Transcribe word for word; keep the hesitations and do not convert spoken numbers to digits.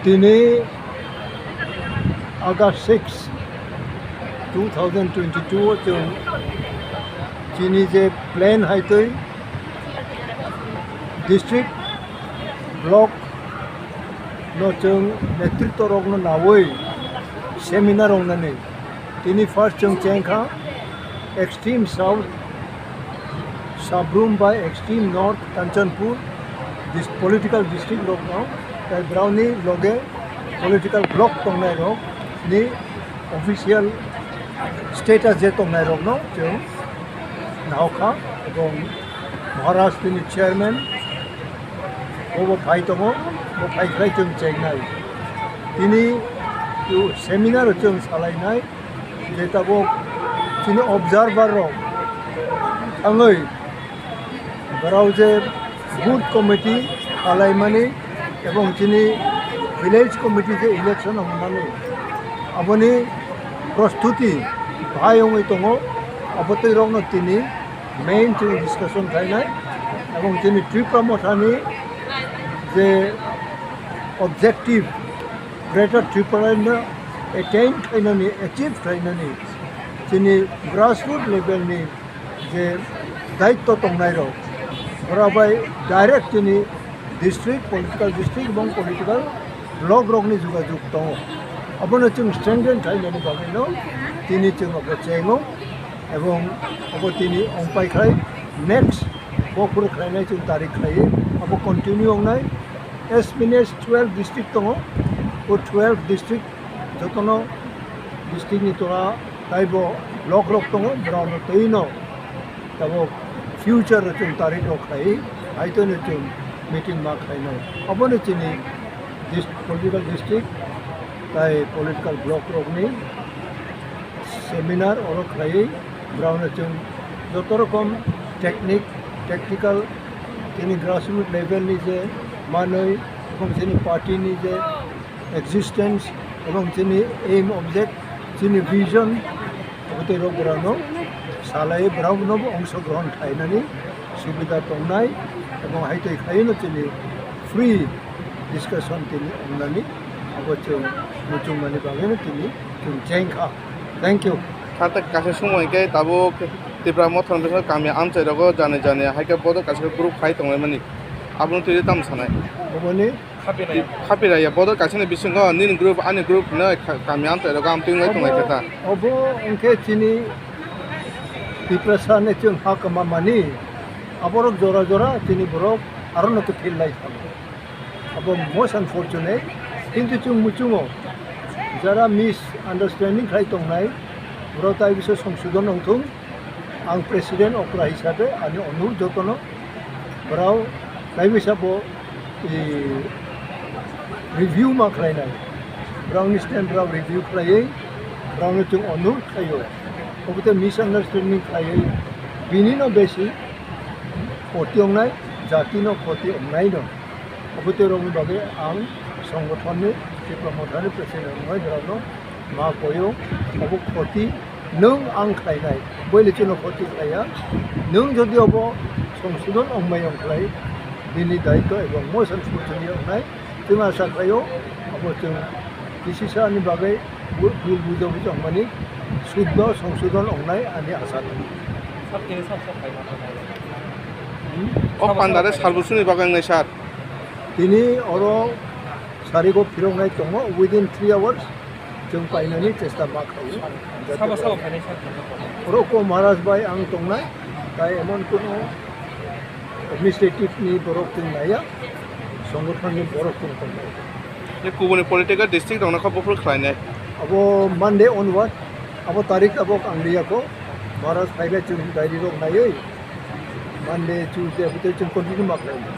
Tini August six, two thousand twenty-two o chwng chini je plan hai twi district, block no chwng netritwa rokno nawi seminar wngnani. Tini first chwng chengkha extreme south Sabrum bai extreme north Kanchanpur dis-, political district rokno, tai browni loge political block tongnai rok ni official status je tongnai rokno chwng nahokha, ebong Maharaj tini chairman, bo bo phai tongo, bo phai khlai chwng chengnai. Tini tu seminar o chwng salainai, je tabuk chini observer rok thangwi borok je booth committee khalaimani ebong chini village committee je election wngnani, aboni prostuti bahai wngwi tongo. Abo twi rokno tini main chwng discussion khlainai, ebong chini Tipra Mothani je objective, Greater Tripura no attain khlainani, achieve khlainani chini grassroots level ni je daitto tongnai rok, borok bai direct chini district, political district ebong political block rokni jogajog tongo. Abono chwng strengthen khlainani bagwino tini chwng abo chengo, ebong abo tini ongpai khlai next bokhoro khlainai chwng tarik khlaiwi abo continue wngnai. As many as twelve district tongo, o twelve district jotono district ni tola taibo block rok tongo, borokno twino tabuk future o chwng tarik rok khlai, haitoni chwng meeting ma khlainai. Obono chini dis-, political district tai political block rokni seminar oro khlaiwi, borokno chwng joto rokom technique, technical, chini grassroots level ni je manwi, ebong chini party ni je existence, ebong chini aim, object, chini vision, abo tei rok borokno salai borokno bo ongsogrohon khlainani subida tongnai, ebong haitwi khlaiwino chini free discussion tini wngnani abo chwng muchungmani bagwino tini chwng chengkha. Thank you. Kha ta kaisa sumai khe tabuk Tipra Mothani bising kami amchai rogo jani jani hai khe bodo kaisa group khai tonglaimani, abono twi tamo sanai? Oboni Khapiraya. Khapiraya, bodo kaisani bisingo nini group, ani group hinwi kha-, kami amchai rogo amtwi wngwi tonglai khe ta. Obo wngkhe chini Tiprasa ni chwng ha kwma mani, aborok jora jora chini borok arono kwthwi lai thango. Abo most unfortunate, kintu chwng muchungo jara misunderstanding khai tongnai, borok tai bisa songsodon wngthung. Ang president okra hisabe ani onurok jotono borok tai bisa bo, e, review ma khlainai. Borokni stand borok review khlaiwi borokno chwng onurok khlaio. Obo tei misunderstanding khlaiwi bini no besi khoti wngnai, jati no khoti wngnai no. Obo tei rokni bagwi ang songothonni Tipra Mothani president wngwi borokno ma koyo. Obo khoti nwng ang khlainai, boile chwngno khoti khlaiya. Nwng jodi obo songsodon wngmai wng khlai, bini daitw ebong motion sujoni wngnai. Chwng asa khlaio, obo chwng kisisa ni bagwi bu-, bul bujo bujo wngmani suddo songsodon wngnai ani asa tongo. Sir, tini sir, sir, khaima tongo. Hmm? O pandare sarbusuni bagwi wngnai sir. Tini oro sarigo phiroknai tongo, within three hours chwng painani chesta ma khlaio. Sabo, sabo phainai sir? Oro ko Maharaj bai ang tongnai, tai emon kuno administrative ni borok chwng naiya, songothon ni borok chwng tongnai. Tei kubuni political district rokno kha buphuru khlainai. Abo Monday onward, abo tarik abo ang liya ko, Maharaj phaibai chwng diary rok naiwi, Monday, Tuesday, abo tei chwng continue ma khlainai.